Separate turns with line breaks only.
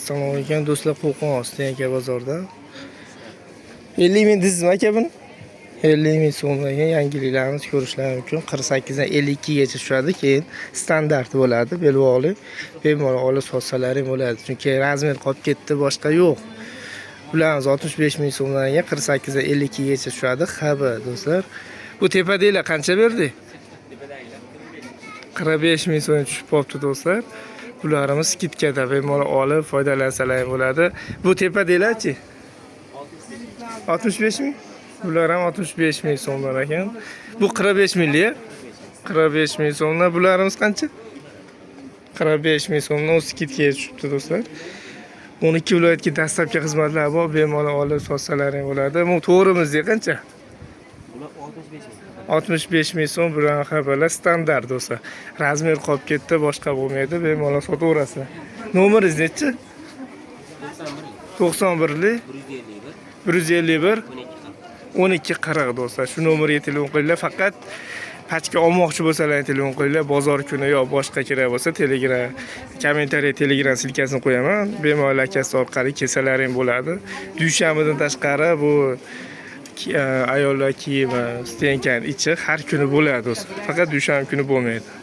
Assalomu alaykum do'stlar, Qo'qon Стенка bozorida. 50 ming deysizmi, aka, buni? 50 ming so'm ekan, yangiliklarimiz ko'rishlar mumkin. 48 dan 52 gacha tushadi, keyin standart bo'ladi, belbog'li. Bemalol olib sotsalaring bo'ladi. Chunki размер qolib ketdi, boshqa yo'q. Bularimiz 65 ming so'mdan ekan, 48 dan 52 gacha tushadi. HB, do'stlar. Bu tepadagilar qancha berdi? 45 ming so'm tushib qolibdi, do'stlar. Bularimiz скидка da, bemalol olib foydalansalar ham bo'ladi. Bu tepadagilarchi? 65 ming. Bular ham 65 ming so'mdan ekan. Bu 45 minglik. 45 ming so'mdan. Bularimiz qancha? 45 ming so'mdan, u скидка ga tushibdi, do'stlar. 12 viloyatga доставка xizmatlari bor, bemalol olib sotsalar ham bo'ladi. Bu to'g'rimizda qancha?
Bular 65 ming.
65 ming so'm bilan xabarlar standart bo'lsa. Размер qolib ketdi, boshqa bo'lmaydi, bemalol sotaverasizlar. Nomeringiz nechi?
91
91lik
151
151
12
12 40, do'stlar. Shu nomerga telefon qilinglar. Faqat pachka olmoqchi bo'lsalar telefon qilinglar. Bozor kuni yo boshqa kerak bo'lsa, Telegram kommentariy, Telegram ссылка sini qo'yaman. Bemalol akasi orqali kelsalaring bo'ladi. Dushanbadan tashqari bu ayollar kiyimi стенка ni ichi har kuni bo'ladi, do'stlar. Faqat dushanba kuni bo'lmaydi.